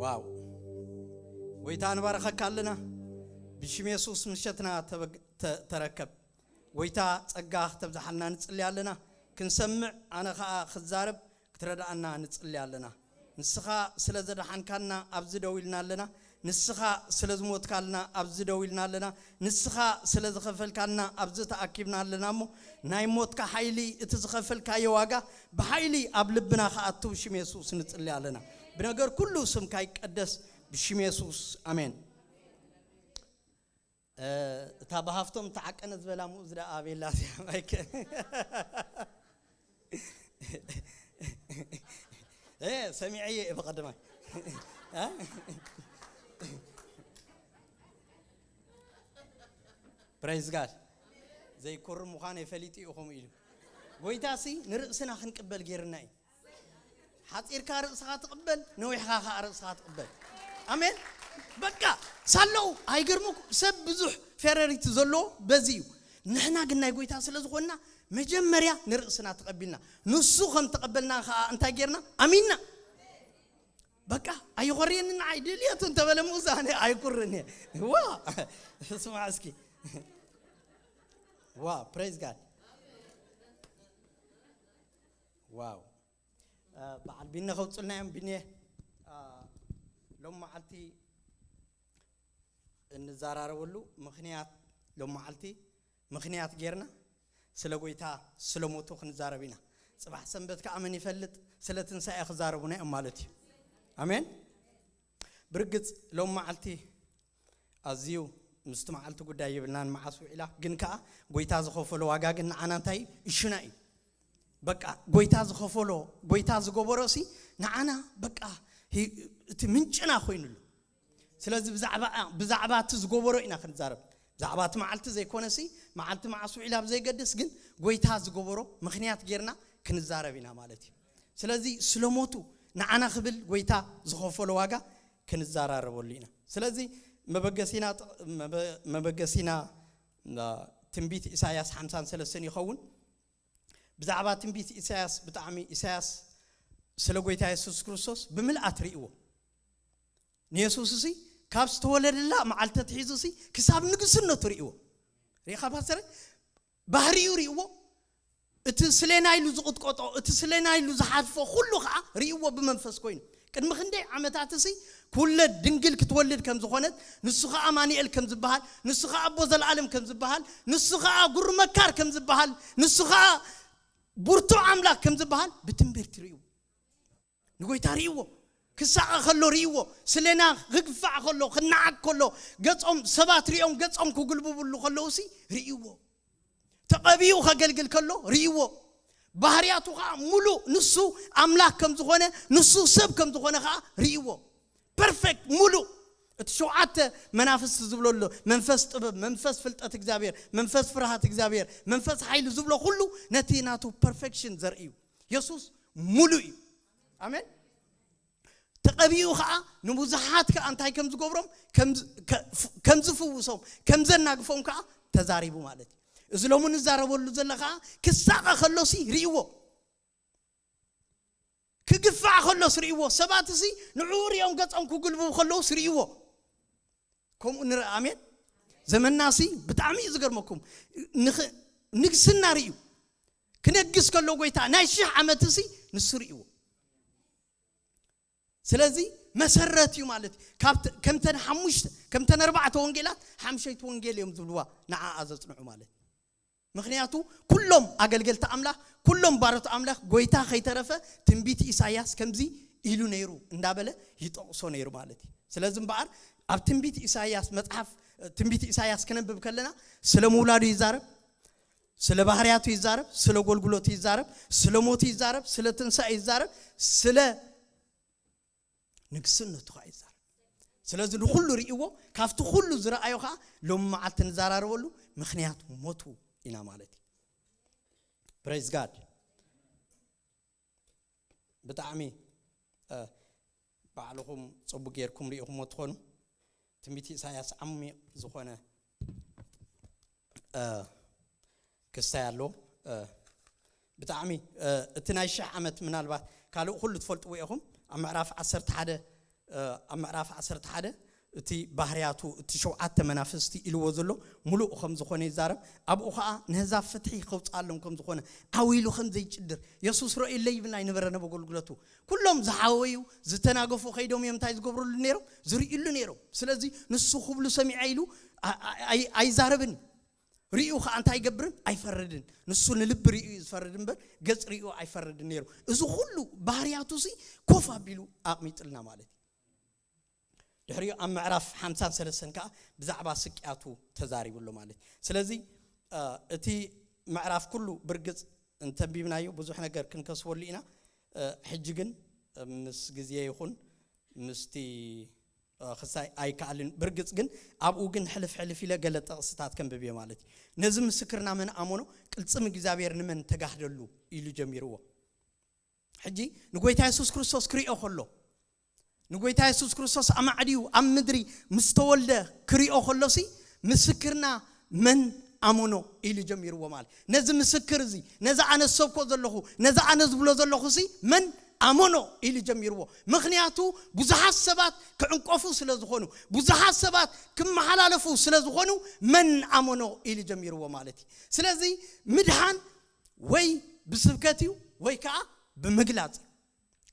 ዋው፣ ጎይታ ንባረኸካ ኣለና። ብሽም የሱስ ምሸትና ተበግ- ተ- ተረከብ። ጎይታ ጸጋ ክተብዝሓልና ንጽሊ ኣለና። ክንሰምዕ፣ ኣነ ኸኣ ክዛረብ ክትረድኣና ንጽሊ ኣለና። ንስኻ ስለ ዘድሓንካና ኣብዚ ደው ኢልና ኣለና። ንስኻ ስለ ዝሞትካልና ኣብዚ ደው ኢልና ኣለና። ንስኻ ስለ ዝኸፈልካልና ኣብዚ ተኣኪብና ኣለና። እሞ ናይ ሞትካ ሓይሊ፣ እቲ ዝኸፈልካዮ ዋጋ ብሓይሊ ኣብ ልብና ክኣቱ ሽም የሱስ ንጽሊ ኣለና። ብነገር ኩሉ ስምካ ይቀደስ፣ ብሽም የሱስ ኣሜን። እታ ብሃፍቶም ተዓቀነ ዝበላ ምኡዝ ደኣ ኣቤላ እዚኣ ማይከ ሰሚዐየ እየ ብቐደማይ። ፕሬዝ ጋድ። ዘይኮርም ምዃን የፈሊጡ እዩ ከምኡ ኢሉ። ጎይታ ሲ ንርእስና ክንቅበል ገይርና እዩ። ሓጺርካ ርእስኻ ትቕበል፣ ነዊሕካ ከኣ ርእስኻ ትቕበል። ኣሜን። በቃ ሳለው ኣይገርመኩም፣ ሰብ ብዙሕ ፌረሪቲ ዘለዎ በዚ እዩ። ንሕና ግን ናይ ጎይታ ስለ ዝኾንና መጀመርያ ንርእስና ተቐቢልና፣ ንሱ ከም ተቐበልና ከኣ እንታይ ጌርና? ኣሚንና። በቃ ኣይኾርየኒ ንዓይ ድልየቱ እንተበለ ምኡዝ ኣነ ኣይኩርን እየ። ዋ ስማዕ እስኪ። ዋ ፕሬዝ ጋድ። ዋው። በዓል ቢነ ከውፅልና እዮም። ቢነ፣ ሎም መዓልቲ እንዘራረበሉ ምኽንያት፣ ሎም መዓልቲ ምኽንያት ጌርና ስለ ጎይታ ስለ ሞቱ ክንዛረብ ኢና። ፅባሕ ሰንበት ከዓ መን ይፈልጥ፣ ስለ ትንሳኤ ክዛረቡና እዮም ማለት እዩ። ኣሜን። ብርግፅ ሎም መዓልቲ ኣዝዩ ምስቲ መዓልቲ ጉዳይ ይብልናን መዓስ ውዒላ፣ ግን ከዓ ጎይታ ዝኸፈሎ ዋጋ ግን ንዓና እንታይ እዩ? እሹና እዩ። በቃ ጎይታ ዝኸፈሎ፣ ጎይታ ዝገበሮ ሲ ንዓና በቃ ሂ- እቲ ምንጭና ኮይኑሉ። ስለዚ ብዛዕባ ብዛዕባ እቲ ዝገበሮ ኢና ክንዛረብ። ብዛዕባ እቲ መዓልቲ ዘይኮነ ሲ መዓልቲ መዓስ ውዒላ ብዘይገድስ ግን ጎይታ ዝገበሮ ምኽንያት ጌርና ክንዛረብ ኢና ማለት እዩ። ስለዚ ስለ ሞቱ ንዓና ክብል ጎይታ ዝኸፈሎ ዋጋ ክንዘራረበሉ ኢና። ስለዚ መበገሲና መበ- መበገሲና ትንቢት ኢሳያስ ሓምሳን ሰለስተን ይኸውን። ብዛዕባ ትንቢት ኢሳያስ ብጣዕሚ ኢሳያስ ስለ ጎይታ የሱስ ክርስቶስ ብምልኣት ርእይዎ። ንየሱስ ሲ ካብ ዝተወለደላ መዓልቲ ተትሒዙ ሲ ክሳብ ንግስነቱ ርእይዎ። ሪኢኻ ፓስተር፣ ባህሪኡ ርእይዎ። እቲ ስሌና ኢሉ ዝቕጥቀጦ፣ እቲ ስሌና ኢሉ ዝሓልፎ ኩሉ ከዓ ርእይዎ ብመንፈስ ኮይኑ። ቅድሚ ክንደይ ዓመታት ሲ ኩለ ድንግል ክትወልድ ከም ዝኾነት፣ ንሱ ከዓ ኣማኑኤል ከም ዝበሃል፣ ንሱ ከዓ ኣቦ ዘለኣለም ከም ዝበሃል፣ ንሱ ከዓ ጉሩ መካር ከም ዝበሃል፣ ንሱ ከዓ ብርቱዕ ኣምላኽ ከም ዝበሃል ብትንቢት ርእይዎ። ንጎይታ ርእይዎ። ክሳቐ ከሎ ርእይዎ። ስሌና ክግፋዕ ከሎ፣ ክነዓቅ ከሎ፣ ገጾም ሰባት ርእዮም ገጾም ክጉልብብሉ ከለዉ ሲ ርእይዎ። ተቐቢኡ ከገልግል ከሎ ርእይዎ። ባህርያቱ ከዓ ሙሉእ ንሱ ኣምላኽ ከም ዝኾነ፣ ንሱ ሰብ ከም ዝኾነ ከዓ ርእይዎ። ፐርፌክት፣ ሙሉእ። እቲ ሸውዓተ መናፍስቲ ዝብሎ ኣሎ፣ መንፈስ ጥበብ፣ መንፈስ ፍልጠት እግዚኣብሔር፣ መንፈስ ፍርሃት እግዚኣብሔር፣ መንፈስ ሓይሊ ዝብሎ ኩሉ ነቲ ናቱ ፐርፌክሽን ዘርኢ እዩ። የሱስ ሙሉእ እዩ። ኣሜን። ተቐቢኡ ከዓ ንብዙሓት ከዓ እንታይ ከም ዝገብሮም፣ ከም ዝ- ከ- ፍ- ከም ዝፍውሶም፣ ከም ዘናግፎም ከዓ ተዛሪቡ ማለት እዩ። እዚ ሎሚ ንዛረበሉ ዘለ ከዓ ክሳቐ ከሎሲ ርእይዎ፣ ክግፋዕ ከሎስ ርእይዎ፣ ሰባት ሲ ንዕኡ ሪኦም ገጾም ክጉልብቡ ከለውስ ርእይዎ። ከምኡ ንርኢ። ኣሜን። ዘመናሲ ብጣዕሚ እዩ ዝገርመኩም። ንኽ- ንግስና ርእዩ ክነግስ ከሎ ጎይታ ናይ ሽሕ ዓመት ሲ ንሱ ርእይዎ። ስለዚ መሰረት እዩ ማለት እዩ። ካብ ከምተን ሓሙሽተ ከምተን ኣርባዕተ ወንጌላት ሓምሸይቲ ወንጌል እዮም ዝብልዋ ንዓኣ ዘጽንዑ ማለት እዩ። ምክንያቱ ኩሎም ኣገልገልቲ ኣምላኽ፣ ኩሎም ባሮት ኣምላኽ ጎይታ ከይተረፈ ትንቢት ኢሳያስ ከምዚ ኢሉ ነይሩ እንዳበለ ይጠቕሶ ነይሩ ማለት እዩ። ስለዚ እምበኣር ኣብ ትንቢት ኢሳያስ መጽሓፍ ትንቢት ኢሳያስ ክነብብ ከለና ስለ ምውላዱ ይዛረብ፣ ስለ ባህርያቱ ይዛረብ፣ ስለ ጎልጉሎቱ ይዛረብ፣ ስለ ሞቱ ይዛረብ፣ ስለ ትንሳኤ ይዛረብ፣ ስለ ንግስነቱ ከዓ ይዛረብ። ስለዚ ንኹሉ ርእይዎ፣ ካብቲ ኩሉ ዝረኣዮ ከዓ ሎም መዓልቲ ንዘራረበሉ ምክንያት ሞቱ ኢና ማለት እዩ። ፕሬዝ ጋድ። ብጣዕሚ ባዕልኹም ፅቡቅ ጌርኩም ሪኢኹምዎ ትኾኑ። ትንቢት ኢሳያስ ዓሚቕ ዝኾነ ክስታይ ኣሎ። ብጣዕሚ እቲ ናይ ሽሕ ዓመት ምናልባት ካልእ ኩሉ ትፈልጥዎ ኢኹም። ኣብ ምዕራፍ ዓሰርተ ሓደ ኣብ ምዕራፍ ዓሰርተ ሓደ እቲ ባህርያቱ፣ እቲ ሸውዓተ መናፍስቲ ኢልዎ ዘሎ ምሉእ ከም ዝኾነ ይዛረብ። ኣብኡ ኸዓ ነህዛብ ፍትሒ ከውፅኣሎም ከም ዝኾነ፣ ዓው ኢሉ ከም ዘይጭድር፣ የሱስ ረእየለይ ይብል ኣይነበረን ኣብ ኣገልግሎቱ። ኩሎም ዝሓወዩ ዝተናገፉ ከይዶም እዮም እንታይ ዝገብርሉ ነይሮም? ዝርእይሉ ነይሮም። ስለዚ ንሱ ክብሉ ሰሚዐ ኢሉ ኣ- ኣ- ኣይ- ኣይዛረብን እዩ። ርእዩ ኸዓ እንታይ ይገብርን? ኣይፈርድን። ንሱ ንልቢ ርእዩ እዩ ዝፈርድ እምበር ገጽ ርእዩ ኣይፈርድን ነይሩ። እዚ ኩሉ ባህርያቱ ሲ ኮፍ ኣቢሉ ኣቕሚጥልና ማለት እዩ። ድሕሪኡ ኣብ ምዕራፍ ሓምሳን ሰለስተን ከዓ ብዛዕባ ስቅያቱ ተዛሪቡ ኣሎ ማለት እዩ። ስለዚ እቲ ምዕራፍ ኩሉ ብርግጽ እንተንቢብናዮ ብዙሕ ነገር ክንከስበሉ ኢና። ሕጂ ግን ምስ ግዜ ይኹን ምስቲ ክሳይ ኣይከኣልን። ብርግጽ ግን ኣብኡ ግን ሕልፍ ሕልፍ ኢለ ገለ ጥቕስታት ከንብብ እየ ማለት እዩ። ነዚ ምስክርና መን ኣመኖ? ቅልጽም እግዚኣብሔር ንመን ተጋህደሉ ኢሉ ጀሚርዎ። ሕጂ ንጎይታ የሱስ ክርስቶስ ክሪኦ ከሎ፣ ንጎይታ የሱስ ክርስቶስ ኣማዕድዩ ኣብ ምድሪ ምስ ተወልደ ክሪኦ ከሎሲ ምስክርና መን ኣመኖ ኢሉ ጀሚርዎ ማለት። ነዚ ምስክር እዚ፣ ነዚ ኣነ ዝሰብኮ ዘለኹ፣ ነዚ ኣነ ዝብሎ ዘለኹ ሲ መን ኣመኖ ኢሉ ጀሚርዎ። ምኽንያቱ ብዙሓት ሰባት ክዕንቀፉ ስለ ዝኾኑ፣ ብዙሓት ሰባት ክመሓላለፉ ስለ ዝኾኑ መን ኣመኖ ኢሉ ጀሚርዎ ማለት እዩ። ስለዚ ምድሓን ወይ ብስብከት እዩ ወይ ከዓ ብምግላጽ እዩ።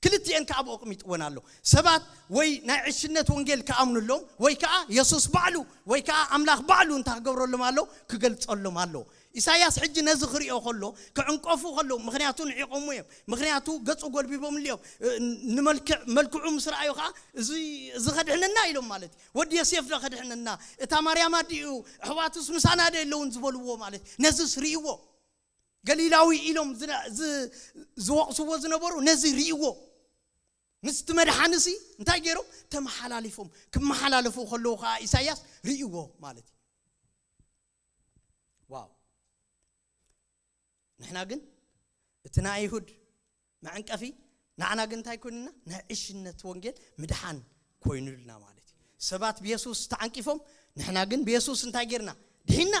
ክልቲኤን ከዓ ኣብኡ ኣቕሚጥወን ኣሎ። ሰባት ወይ ናይ ዕሽነት ወንጌል ክኣምኑ ኣለዎም ወይ ከዓ የሱስ ባዕሉ ወይ ከዓ ኣምላኽ ባዕሉ እንታይ ክገብረሎም ኣሎ? ክገልጸሎም ኣሎ። ኢሳያስ ሕጂ ነዚ ክሪኦ ከሎ ክዕንቀፉ ከለዉ፣ ምኽንያቱ ንዒቖሙ እዮም። ምኽንያቱ ገጹ ጎልቢቦምሉ እዮም። እ፣ ንመልክዕ መልክዑ ምስ ረኣዩ ከዓ እዚ እዚ ከድሕነና ኢሎም ማለት እዩ። ወዲ ዮሴፍ ዶ ከድሕነና? እታ ማርያም ኣዲኡ ኣሕዋቱስ ምሳና ዶ የለውን ዝበልዎ ማለት እዩ። ነዚስ ርእይዎ። ገሊላዊ ኢሎም ዝነ- ዝ- ዝወቕስዎ ዝነበሩ ነዚ ርእይዎ። ምስቲ መድሓንሲ እንታይ ገይሮም? ተመሓላሊፎም። ክመሓላለፉ ከለዉ ከዓ ኢሳያስ ርእይዎ ማለት እዩ። ዋው! ንሕና ግን እቲ ናይ ኣይሁድ መዕንቀፊ ንዓና ግን እንታይ ኮይኑና? ናይ ዕሽነት ወንጌል ምድሓን ኮይኑልና ማለት እዩ። ሰባት ብየሱስ ተዓንቂፎም፣ ንሕና ግን ብየሱስ እንታይ ጌርና? ድሒና።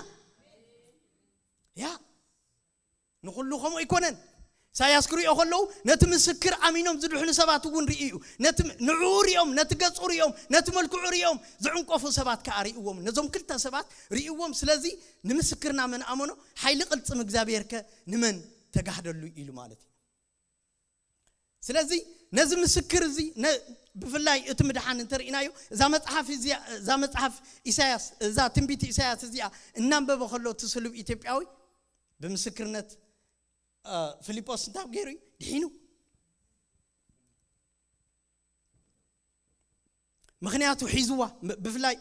ያ ንኹሉ ከምኡ ኣይኮነን። ኢሳያስ ክሪኦ ከለዉ ነቲ ምስክር ኣሚኖም ዝድሕኑ ሰባት እውን ርእዩ እዩ። ነቲ ንዕኡ ሪኦም፣ ነቲ ገጹ ሪኦም፣ ነቲ መልክዑ ሪኦም ዝዕንቀፉ ሰባት ከኣ ርእይዎም። ነዞም ክልተ ሰባት ርእይዎም። ስለዚ ንምስክርና መን ኣመኖ? ሓይሊ ቅልጽም እግዚኣብሔር ከ ንመን ተጋህደሉ ኢሉ ማለት እዩ። ስለዚ ነዚ ምስክር እዚ ነ- ብፍላይ እቲ ምድሓን እንተርኢናዮ፣ እዛ መጽሓፍ እዚኣ፣ እዛ መጽሓፍ ኢሳያስ፣ እዛ ትንቢት ኢሳያስ እዚኣ እናንበበ ከሎ እቲ ስሉብ ኢትዮጵያዊ ብምስክርነት እ፣ ፊልጶስ እንታይ ገይሩ እዩ? ድሒኑ። ምኽንያቱ ሒዝዋ። ም- ብፍላይ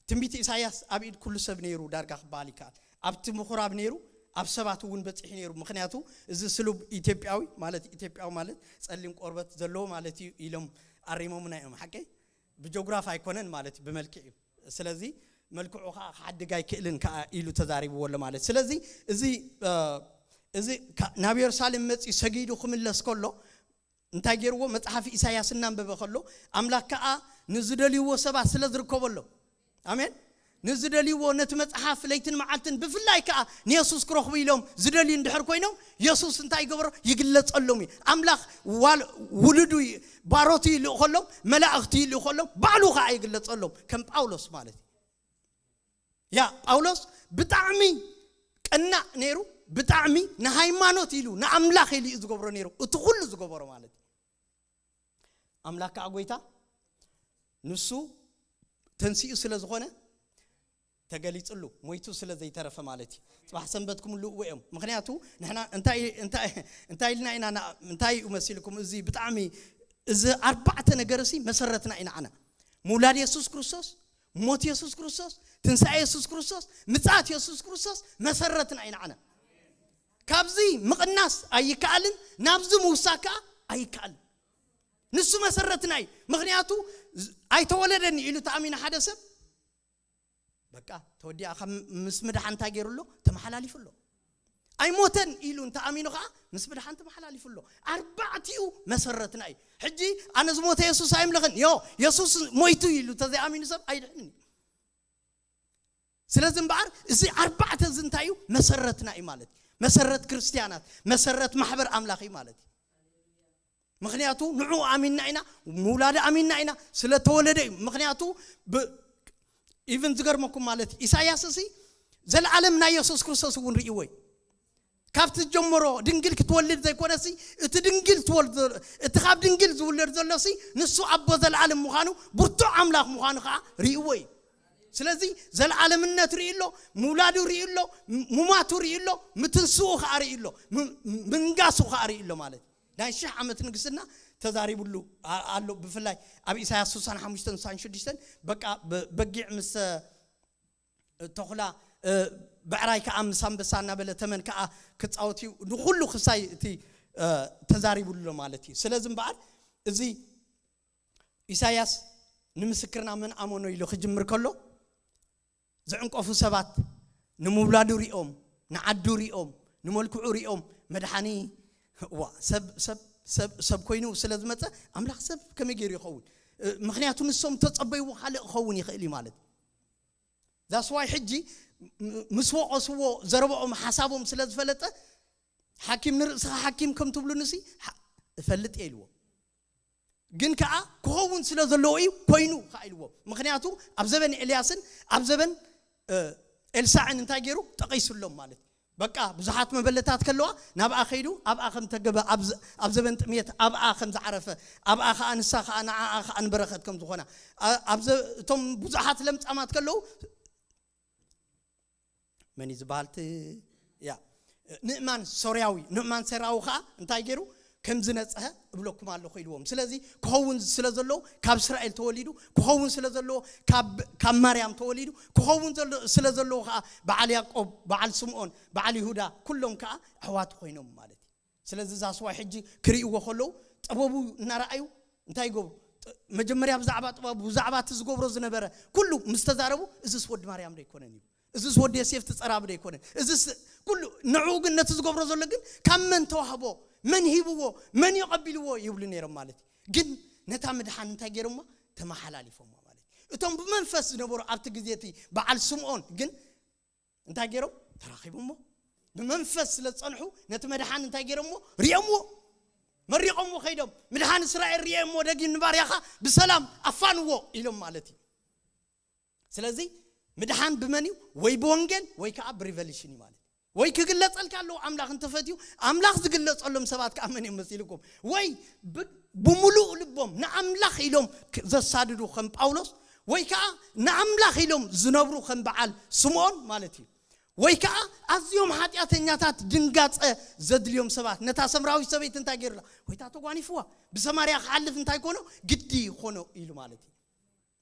ትንቢት ኢሳያስ ኣብ ኢድ ኩሉ ሰብ ነይሩ፣ ዳርጋ ክበሃል ይከኣል። ኣብቲ ምኹራብ ነይሩ፣ ኣብ ሰባት እውን በፂሑ ነይሩ። ምኽንያቱ እዚ ስሉብ ኢትዮጵያዊ ማለት፣ ኢትዮጵያዊ ማለት ጸሊም ቆርበት ዘለዎ ማለት እዩ ኢሎም ኣሪሞምና እዮም። ሓቀይ? ብጆግራፍ ኣይኮነን ማለት እዩ፣ ብመልክዕ እዩ። ስለዚ መልክዑ ከዓ ክሓድግ ኣይክእልን ከዓ ኢሉ ተዛሪብዎ ኣሎ ማለት። ስለዚ እዚ እ፣ እዚ ካ- ናብ የሩሳሌም መፂኡ ሰጊዱ ክምለስ ከሎ እንታይ ገይርዎ? መፅሓፍ ኢሳያስ እናንበበ ከሎ ኣምላኽ ከዓ ንዝደልይዎ ሰባት ስለ ዝርከበሎም፣ ኣሜን፣ ንዝደልይዎ ነቲ መፅሓፍ ለይትን መዓልትን ብፍላይ ከዓ ንየሱስ ክረኽቡ ኢሎም ዝደልዩ እንድሕር ኮይኖም፣ የሱስ እንታይ ይገብሮ? ይግለጸሎም እዩ። ኣምላኽ ዋል ውልዱ ይ- ባሮቱ ይልእኸሎም፣ መላእኽቲ ይልእኸሎም፣ ባዕሉ ከዓ ይግለጸሎም፣ ከም ጳውሎስ ማለት እዩ። ያ ጳውሎስ ብጣዕሚ ቀናእ ነይሩ። ብጣዕሚ ንሃይማኖት ኢሉ ንኣምላኽ ኢሉ እዩ ዝገብሮ ነይሩ፣ እቲ ኩሉ ዝገበሮ ማለት እዩ። ኣምላኽ ከዓ ጎይታ ንሱ ተንሲኡ ስለ ዝኾነ ተገሊጽሉ፣ ሞይቱ ስለ ዘይተረፈ ማለት እዩ። ጽባሕ ሰንበት ክምልእዎ እዮም። ምኽንያቱ ንሕና እንታይ እንታይ እንታይ ኢልና ኢና ንኣ- እንታይ እዩ መሲልኩም? እዚ ብጣዕሚ እዚ ኣርባዕተ ነገር እዚ መሰረትና ኢና ኣና። ምውላድ የሱስ ክርስቶስ፣ ሞት የሱስ ክርስቶስ፣ ትንሳኤ የሱስ ክርስቶስ፣ ምጽኣት የሱስ ክርስቶስ መሰረትና ኢና ኣና። ካብዚ ምቕናስ ኣይከኣልን፣ ናብዚ ምውሳድ ከኣ ኣይከኣልን። ንሱ መሰረትና እዩ። ምኽንያቱ ዝ- ኣይተወለደን ኢሉ ተኣሚኑ ሓደ ሰብ በቃ ተወዲኣ ካብ ምስ ምድሓን እንታይ ገይሩ ኣሎ? ተመሓላሊፉ ኣሎ። ኣይሞተን ኢሉ እንተኣሚኑ ከዓ ምስ ምድሓን ተመሓላሊፉ ኣሎ። ኣርባዕቲኡ መሰረትና እዩ። ሕጂ ኣነ ዝሞተ የሱስ ኣይምለኽን ዮ የሱስ ሞይቱ ኢሉ ተዘይኣሚኑ ሰብ ኣይድሕንን እዩ። ስለዚ እምበኣር እዚ ኣርባዕተ እዚ እንታይ እዩ? መሰረትና እዩ ማለት እዩ። መሰረት ክርስትያናት፣ መሰረት ማሕበር ኣምላኽ እዩ ማለት እዩ። ምኽንያቱ ንዑ ኣሚንና ኢና፣ ምውላድ ኣሚንና ኢና፣ ስለተወለደ እዩ። ምኽንያቱ ኢቭን ዝገርመኩም ማለት እዩ፣ ኢሳያስ እሲ ዘለዓለም ናይ የሱስ ክርስቶስ እውን ርእይዎ እዩ። ካብቲ ጀምሮ ድንግል ክትወልድ ዘይኮነሲ፣ እቲ ድንግል ትወልድ ዘሎ፣ እቲ ካብ ድንግል ዝውለድ ዘሎሲ ንሱ ኣቦ ዘለዓለም ምዃኑ፣ ብርቱዕ ኣምላኽ ምዃኑ ከዓ ርእይዎ እዩ። ስለዚ ዘለዓለምነት ርእዩ ኣሎ፣ ምውላዱ ርእዩ ኣሎ፣ ም- ሙማቱ ርእዩ ኣሎ፣ ምትንስኡ ከዓ ርእዩ ኣሎ፣ ም- ምንጋሱ ከዓ ርእዩ ኣሎ ማለት እዩ። ናይ ሽሕ ዓመት ንግስና ተዛሪቡሉ ኣ- ኣሎ። ብፍላይ ኣብ ኢሳያስ ስሳን ሓሙሽተን ስሳን ሽዱሽተን በቃ ብ- በጊዕ ምስ ተኹላ፣ ብዕራይ ከዓ ምስ ኣንበሳ እናበለ ተመን ከዓ ክፃወት እዩ። ንኩሉ ክሳይ እቲ ተዛሪቡሉ ማለት እዩ። ስለዚ እምበኣር እዚ ኢሳያስ ንምስክርና መን ኣመኖ ኢሉ ክጅምር ከሎ፣ ዝዕንቀፉ ሰባት ንምውላዱ ሪኦም፣ ንዓዱ ሪኦም፣ ንመልክዑ ሪኦም፣ መድሓኒ ዋ ሰብ ሰብ ሰብ ሰብ ኮይኑ ስለ ዝመፀ፣ ኣምላኽ ሰብ ከመይ ገይሩ ይኸውን? ምክንያቱ ንሶም ተፀበይዎ ካልእ ክኸውን ይኽእል እዩ ማለት። ዛስዋይ ሕጂ ምስ ወቐስዎ ዘረባኦም ሓሳቦም ስለ ዝፈለጠ፣ ሓኪም ንርእስኻ ሓኪም ከም ትብሉንሲ እፈልጥ እየ ኢልዎ። ግን ከዓ ክኸውን ስለ ዘለዎ እዩ ኮይኑ ከዓ ኢልዎ። ምክንያቱ ኣብ ዘበን ኤልያስን ኣብ ዘበን ኤልሳዕን እንታይ ገይሩ ጠቒሱሎም ማለት እዩ። በቃ ብዙሓት መበለታት ከለዋ ናብኣ ከይዱ ኣብኣ ከም ተገበ፣ ኣብ ዘበን ጥሜት ኣብኣ ከም ዝዓረፈ፣ ኣብኣ ከዓ ንሳ ከዓ ንዓኣ ከዓ ንበረኸት ከም ዝኾና፣ እቶም ብዙሓት ለምጻማት ከለዉ መን እዩ ዝበሃል እቲ ያ ንእማን ሶርያዊ፣ ንእማን ሶርያዊ ከዓ እንታይ ገይሩ ከም ዝነፀሀ እብለኩም ኣለኹ ኢልዎም። ስለዚ ክኸውን ስለ ዘለዎ ካብ እስራኤል ተወሊዱ፣ ክኸውን ስለ ዘለዎ ካብ ማርያም ተወሊዱ፣ ክኸውን ስለ ዘለዎ ከዓ በዓል ያዕቆብ፣ በዓል ስምዖን፣ በዓል ይሁዳ ኩሎም ከዓ ኣሕዋት ኮይኖም ማለት እዩ። ስለዚ እዛ ስዋይ ሕጂ ክርእይዎ ከለዉ ጥበቡ እናረኣዩ እንታይ ይገብሩ? መጀመርያ ብዛዕባ ጥበቡ፣ ብዛዕባ እቲ ዝገብሮ ዝነበረ ኩሉ ምስ ተዛረቡ፣ እዚስ ወዲ ማርያም ዶ ኣይኮነን እዩ? እዚስ ወዲ ዮሴፍ ትጸራቢ ዶ ኣይኮነን? እዚስ ኩሉ ንዕኡ ግን ነቲ ዝገብሮ ዘሎ ግን ካብ መን ተዋህቦ፣ መን ሂብዎ፣ መን እዩ ቀቢልዎ ይብሉ ነይሮም ማለት እዩ። ግን ነታ ምድሓን እንታይ ገይሮማ? ተመሓላሊፎማ ማለት እዩ። እቶም ብመንፈስ ዝነበሩ ኣብቲ ግዜ እቲ በዓል ስምዖን ግን እንታይ ገይሮም? ተራኺቦሞ ብመንፈስ ስለ ዝጸንሑ ነቲ መድሓን እንታይ ገይሮሞ? ሪኦምዎ፣ መሪቖምዎ ከይዶም፣ ምድሓን እስራኤል ሪኦምዎ፣ ደጊም ንባርያኻ ብሰላም ኣፋንዎ ኢሎም ማለት እዩ። ስለዚ ምድሓን ብመን እዩ? ወይ ብወንጌል ወይ ከዓ ብሪቨሊሽን እዩ ማለት እዩ። ወይ ክግለጸልካ ኣለዎ ኣምላኽ እንተፈትዩ፣ ኣምላኽ ዝግለጸሎም ሰባት ከዓ መን እዮም መሲልኩም? ወይ ብ- ብምሉእ ልቦም ንኣምላኽ ኢሎም ክ- ዘሳድዱ ከም ጳውሎስ፣ ወይ ከዓ ንኣምላኽ ኢሎም ዝነብሩ ከም በዓል ስምዖን ማለት እዩ። ወይ ከዓ ኣዝዮም ሓጢኣተኛታት ድንጋጸ ዘድልዮም ሰባት፣ ነታ ሰምራዊት ሰበይቲ እንታይ ገይሩላ? ወይ እታ ተጓኒፍዋ ብሰማርያ ክሓልፍ እንታይ ኮኖ ግዲ ኮኖ ኢሉ ማለት እዩ።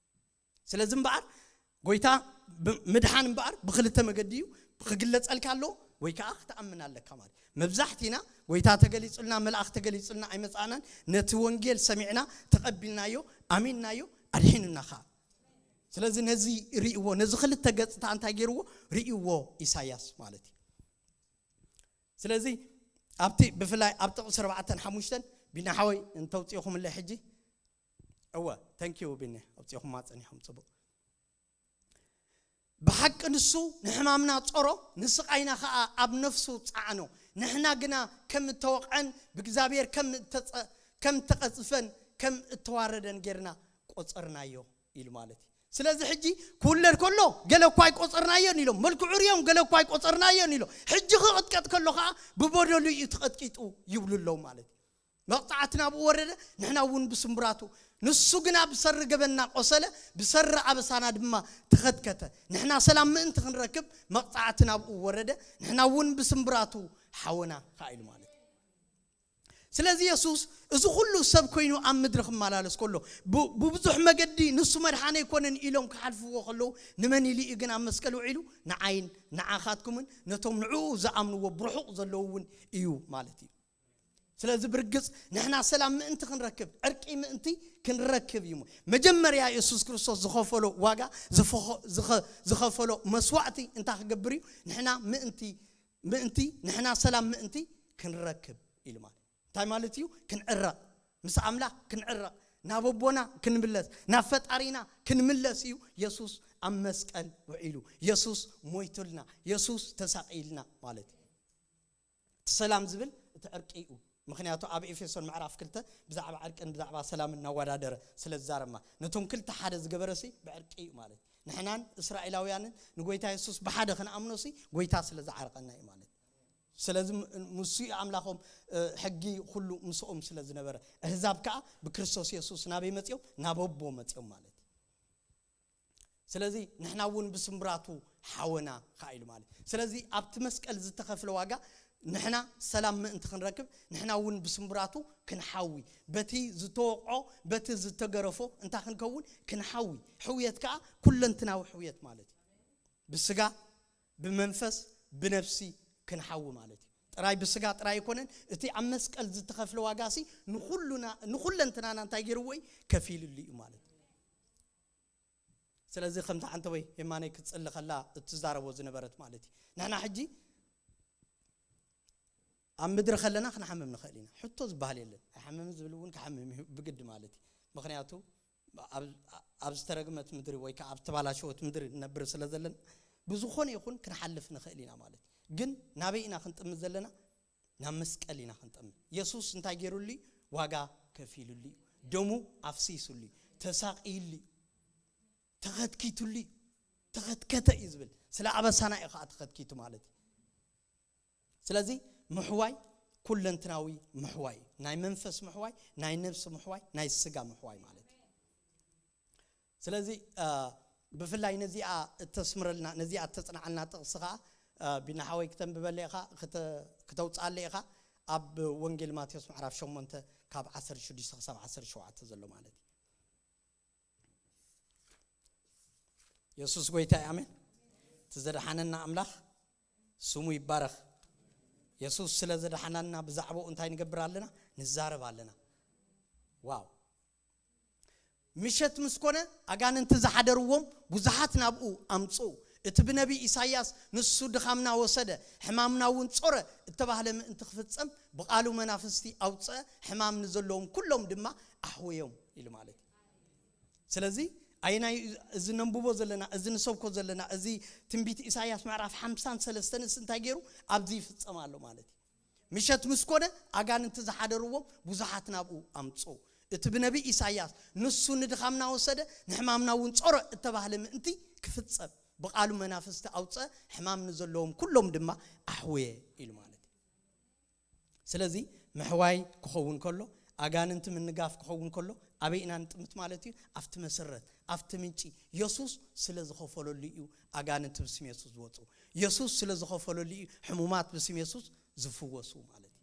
ስለዚ እምበኣር ጎይታ ብ- ምድሓን እምበኣር ብክልተ መገዲ እዩ ክግለጸልካ ኣለዎ ወይ ከዓ ክትኣምን ኣለካ ማለት። መብዛሕቲና ጎይታ ተገሊጹልና፣ መልኣኽ ተገሊጹልና ኣይመጻእናን። ነቲ ወንጌል ሰሚዕና ተቐቢልናዮ፣ ኣሚንናዮ፣ ኣድሒኑና ኸኣ። ስለዚ ነዚ ርእይዎ፣ ነዚ ክልተ ገጽታ እንታይ ገይርዎ? ርእይዎ ኢሳያስ ማለት እዩ። ስለዚ ኣብቲ ብፍላይ ኣብ ጥቕሲ ኣርባዕተን ሓሙሽተን ቢና ሓወይ እንተውፅእኹምለይ ሕጂ። እወ፣ ተንኪዩ ቢነ፣ ኣውፅእኹማ ጸኒሖም። ጽቡቕ። ብሓቂ ንሱ ንሕማምና ጾሮ፣ ንስቓይና ኸኣ ኣብ ነፍሱ ጸዓኖ። ንሕና ግና ከም እተወቕዐን ብእግዚኣብሔር ከም እተጸ- ከም እተቐጽፈን ከም እተዋረደን ጌርና ቆጸርናዮ ኢሉ ማለት እዩ። ስለዚ ሕጂ ክውለድ ከሎ ገለ እኳ ኣይቆጸርናዮን ኢሎም፣ መልክዑ ርዮም ገለ እኳ ኣይቆጸርናዮን ኢሎም። ሕጂ ክቕጥቀጥ ከሎ ኸኣ ብበደሉ እዩ ተቐጥቂጡ ይብሉ ኣለዉ ማለት እዩ። መቕጻዕቲ ናብኡ ወረደ፣ ንሕና እውን ብስምብራቱ። ንሱ ግና ብሰሪ ገበንና ቆሰለ፣ ብሰሪ ኣበሳና ድማ ተኸትከተ። ንሕና ሰላም ምእንቲ ክንረክብ መቕጻዕቲ ናብኡ ወረደ፣ ንሕና እውን ብስምብራቱ ሓወና ኸኣ ኢሉ ማለት እዩ። ስለዚ የሱስ እዚ ኩሉ ሰብ ኮይኑ ኣብ ምድሪ ክመላለስ ከሎ፣ ብ- ብብዙሕ መገዲ ንሱ መድሓኒ ኣይኮነን ኢሎም ክሓልፍዎ ከለዉ፣ ንመን ኢሉ እዩ ግን ኣብ መስቀል ውዒሉ? ንዓይን ንዓኻትኩምን ነቶም ንዕኡ ዝኣምንዎ ብርሑቕ ዘለዉ እውን እዩ ማለት እዩ። ስለዚ ብርግጽ ንሕና ሰላም ምእንቲ ክንረክብ፣ ዕርቂ ምእንቲ ክንረክብ እዩ። መጀመርያ የሱስ ክርስቶስ ዝኸፈሎ ዋጋ፣ ዝፈኸ- ዝኸ- ዝኸፈሎ መስዋእቲ እንታይ ክገብር እዩ? ንሕና ምእንቲ ምእንቲ ንሕና ሰላም ምእንቲ ክንረክብ ኢሉ ማለት እንታይ ማለት እዩ? ክንዕረቕ፣ ምስ ኣምላኽ ክንዕረቕ፣ ናብ ኣቦና ክንምለስ፣ ናብ ፈጣሪና ክንምለስ እዩ። የሱስ ኣብ መስቀል ውዒሉ፣ የሱስ ሞይቱልና፣ የሱስ ተሳቒልና ማለት እዩ። እቲ ሰላም ዝብል እቲ ዕርቂ እዩ። ምኽንያቱ ኣብ ኤፌሶን ምዕራፍ ክልተ ብዛዕባ ዕርቅን ብዛዕባ ሰላምን እናወዳደረ ስለ ዝዛረብማ፣ ነቶም ክልተ ሓደ ዝገበረሲ ብዕርቂ እዩ ማለት እዩ። ንሕናን እስራኤላውያንን ንጎይታ የሱስ ብሓደ ክንኣምኖሲ ጎይታ ስለ ዝዓርቀና እዩ ማለት እዩ። ስለዚ ም-፣ ምሱ እዩ ኣምላኾም፣ እ፣ ሕጊ ኩሉ ምስኦም ስለ ዝነበረ፣ ኣህዛብ ከኣ ብክርስቶስ የሱስ ናበይ መጺኦም? ናብ ኣቦ መጺኦም ማለት እዩ። ስለዚ ንሕና እውን ብስምብራቱ ሓወና ከኣ ኢሉ ማለት እዩ። ስለዚ ኣብቲ መስቀል ዝተኸፍለ ዋጋ ንሕና ሰላም ምእንቲ ክንረክብ፣ ንሕና እውን ብስምብራቱ ክንሓዊ፣ በቲ ዝተወቕዖ፣ በቲ ዝተገረፎ እንታይ ክንከውን? ክንሓዊ። ሕውየት ከኣ ኩለንትናዊ ሕውየት ማለት እዩ። ብስጋ፣ ብመንፈስ፣ ብነፍሲ ክንሓዊ ማለት እዩ። ጥራይ ብስጋ ጥራይ ኣይኮነን፣ እቲ ኣብ መስቀል ዝተኸፍለ ዋጋሲ ንኹሉና፣ ንኹለንትናና እንታይ ገይርዎ እዩ? ከፊልሉ እዩ ማለት እዩ። ስለዚ ከምቲ ሓንቲ ወይ የማነይ ክትጽሊ ከላ እትዛረቦ ዝነበረት ማለት እዩ። ንሕና ሕጂ ኣብ ምድሪ ከለና ክንሓምም ንኽእል ኢና። ሕቶ ዝበሃል የለን። ኣይሓምምን ዝብል እውን ክሓምም እዩ ብግዲ ማለት እዩ። ምኽንያቱ ኣብ፣ ኣብ ዝተረግመት ምድሪ ወይ ከዓ ኣብ ዝተባላሸወት ምድሪ ንነብር ስለ ዘለና፣ ብዝኾነ ይኹን ክንሓልፍ ንኽእል ኢና ማለት እዩ። ግን ናበይ ኢና ክንጥምት ዘለና? ናብ መስቀል ኢና ክንጥምት። የሱስ እንታይ ገይሩሉ እዩ? ዋጋ ከፊሉሉ እዩ። ደሙ ኣፍሲሱሉ እዩ። ተሳቂዩሉ እዩ። ተኸትኪቱሉ እዩ። ተኸትከተ እዩ ዝብል። ስለ ኣበሳና እዩ ከዓ ተኸትኪቱ ማለት እዩ። ስለዚ ምሕዋይ ኩለንትናዊ ምሕዋይ እዩ። ናይ መንፈስ ምሕዋይ፣ ናይ ነብሲ ምሕዋይ፣ ናይ ስጋ ምሕዋይ ማለት እዩ። ስለዚ፣ እ፣ ብፍላይ ነዚኣ እተስምረልና፣ ነዚኣ እተጽንዓልና ጥቕሲ ኸኣ፣ እ፣ ቢና ሓወይ ክተንብበለ ኢኻ፣ ክተ-፣ ክተውጽኣለ ኢኻ፣ ኣብ ወንጌል ማቴዎስ ምዕራፍ ሸሞንተ ካብ ዓሰርተ ሽዱሽተ ክሳብ ዓሰርተ ሸውዓተ ዘሎ ማለት እዩ። የሱስ ጎይታ እዩ፣ ኣሜን። እቲ ዘድሓነና ኣምላኽ ስሙ ይባረኽ። የሱስ ስለ ዘድሓናና ብዛዕባኡ እንታይ ንገብር ኣለና? ንዛረብ ኣለና። ዋው! ምሸት ምስ ኮነ ኣጋንንቲ ዝሓደርዎም ብዙሓት ናብኡ ኣምጽኡ። እቲ ብነቢይ ኢሳይያስ "ንሱ ድኻምና ወሰደ፣ ሕማምና እውን ጾረ" እተባህለ ምእንቲ ክፍጸም ብቓሉ መናፍስቲ ኣውጽአ፣ ሕማም ንዘለዎም ኩሎም ድማ ኣሕወዮም ኢሉ ማለት እዩ። ስለዚ ኣየናይ እዚ ነንብቦ ዘለና፣ እዚ ንሰብኮ ዘለና፣ እዚ ትንቢት ኢሳይያስ ምዕራፍ ሓምሳን ሰለስተንስ እንታይ ገይሩ ኣብዚ ይፍጸም ኣሎ ማለት እዩ። ምሸት ምስ ኮነ ኣጋንንቲ ዝሓደርዎም ብዙሓት ናብኡ ኣምጽኡ። እቲ ብነቢይ ኢሳይያስ "ንሱ ንድኻምና ወሰደ፣ ንሕማምና እውን ጾረ" እተባህለ ምእንቲ ክፍጸም ብቓሉ መናፍስቲ ኣውጸ፣ ሕማም ንዘለዎም ኩሎም ድማ ኣሕወየ ኢሉ ማለት እዩ። ስለዚ ምሕዋይ ክኸውን ከሎ፣ ኣጋንንቲ ምንጋፍ ክኸውን ከሎ፣ ኣበይ ኢና ንጥምት ማለት እዩ? ኣብቲ መሰረት፣ ኣብቲ ምንጪ። የሱስ ስለ ዝኸፈለሉ እዩ ኣጋንንቲ ብስም የሱስ ዝወጹ። የሱስ ስለ ዝኸፈለሉ እዩ ሕሙማት ብስም የሱስ ዝፍወሱ ማለት እዩ።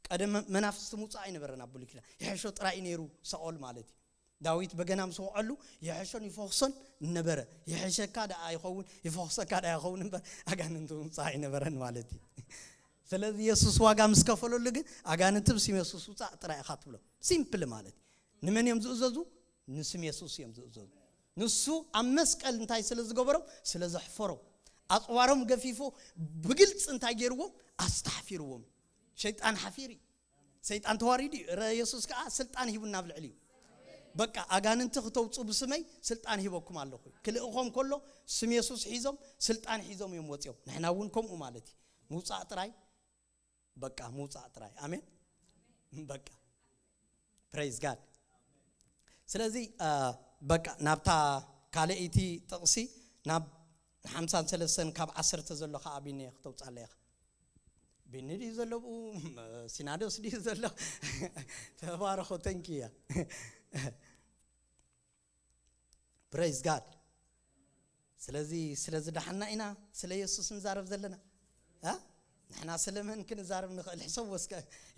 ቀደም መናፍስቲ ምውጻእ ኣይነበረን ኣብ ብሉይ ኪዳን። ይሕሾ ጥራይ እዩ ነይሩ ሳኦል ማለት እዩ። ዳዊት በገና ምስ ወቕዐሉ ይሕሾን ይፈኽሶን ነበረ። ይሕሸካ ደኣ ይኸውን፣ ይፈኽሰካ ደኣ ይኸውን እምበር ኣጋንንቲ ምውጻእ ኣይነበረን ማለት እዩ። ስለዚ የሱስ ዋጋ ምስ ከፈለሉ ግን ኣጋንንቲ ብስም የሱስ ውጻእ ጥራይ ኢኻ ትብሎ። ሲምፕል ማለት እዩ። ንመን እዮም ዝእዘዙ? ንስም የሱስ እዮም ዝእዘዙ። ንሱ ኣብ መስቀል እንታይ ስለ ዝገበሮም? ስለ ዘሕፈሮም። ኣጽዋሮም ገፊፎ ብግልጺ እንታይ ገይርዎም? ኣስታሕፊርዎም። ሸይጣን ሓፊር እዩ። ሰይጣን ተዋሪዱ እዩ። ረ-፣ የሱስ ከኣ ስልጣን ሂቡና ኣብ ልዕሊ እዩ። በቃ ኣጋንንቲ ክተውጹ ብስመይ ስልጣን ሂበኩም ኣለኹ። ክልእኾም ከሎ ስም የሱስ ሒዞም ስልጣን ሒዞም እዮም ወጺኦም። ንሕና እውን ከምኡ ማለት እዩ። ምውጻእ ጥራይ፣ በቃ ምውጻእ ጥራይ። ኣሜን። በቃ ፕሬዝ ጋድ። ስለዚ፣ አ፣ በቃ ናብታ ካልኣይቲ ጥቕሲ፣ ናብ ሓምሳን ሰለስተን ካብ ዓሰርተ ዘሎ ከኣ ቢኒ ክተውጻለ ኢኻ። ቢኒ ድዩ ዘሎ ብኡ? ሲናዶስ ድዩ ዘሎ? ተባረኹ፣ ተንኪያ። ፕሬዝ ጋድ። ስለዚ ስለ ዝደሓና ኢና ስለ የሱስ ንዛረብ ዘለና። እ? ንሕና ስለ መን ክንዛረብ ንኽእል? ሕሰብ ወስከ፣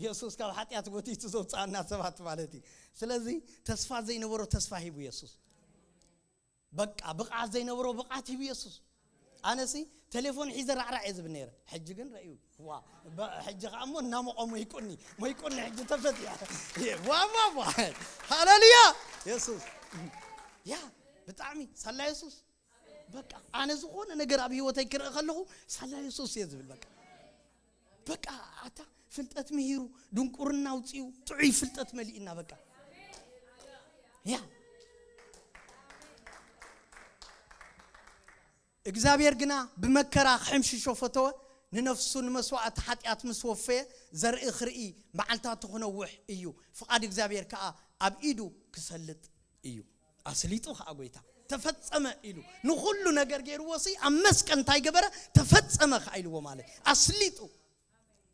የሱስ ካብ ሓጢኣት ጎቲቱ ዘውፅኣና ሰባት ማለት እዩ። ስለዚ ተስፋ ዘይነበሮ ተስፋ ሂቡ የሱስ። በቃ ብቕዓት ዘይነበሮ ብቕዓት ሂቡ የሱስ። ኣነሲ ቴሌፎን ሒዘ ራዕራዕ እየ ዝብል ነይረ። ሕጂ ግን ረእዩ። ዋ፣ በ-፣ ሕጂ ኸዓ እሞ እናሞቐ ሞይቁኒ፣ ሞይቁኒ ሕጂ ተፈትያ። ዋ፣ ዋ፣ ዋ። ሃሌሉያ! የሱስ። ያ፣ ብጣዕሚ ሳላ የሱስ። በቃ ኣነ ዝኾነ ነገር ኣብ ህይወተይ ክርኢ ከለኹ ሳላ የሱስ እየ ዝብል። በቃ፣ በቃ ኣታ ፍልጠት ምሂሩ፣ ድንቁርና ኣውፂኡ፣ ጥዑይ ፍልጠት መሊእና በቃ። ያ። እግዚኣብሔር ግና ብመከራ ክሕምሽሾ ፈተወ፣ ንነፍሱ ንመስዋእቲ ሓጢኣት ምስ ወፈየ፣ ዘርኢ ክርኢ፣ መዓልታቱ ክነውሕ እዩ፣ ፍቓድ እግዚኣብሔር ከኣ ኣብ ኢዱ ክሰልጥ እዩ። ኣስሊጡ ከኣ ጎይታ ተፈጸመ ኢሉ ንኹሉ ነገር ገይርዎ ሲ ኣብ መስቀል እንታይ ገበረ? ተፈጸመ ከኣ ኢልዎ ማለት ኣስሊጡ።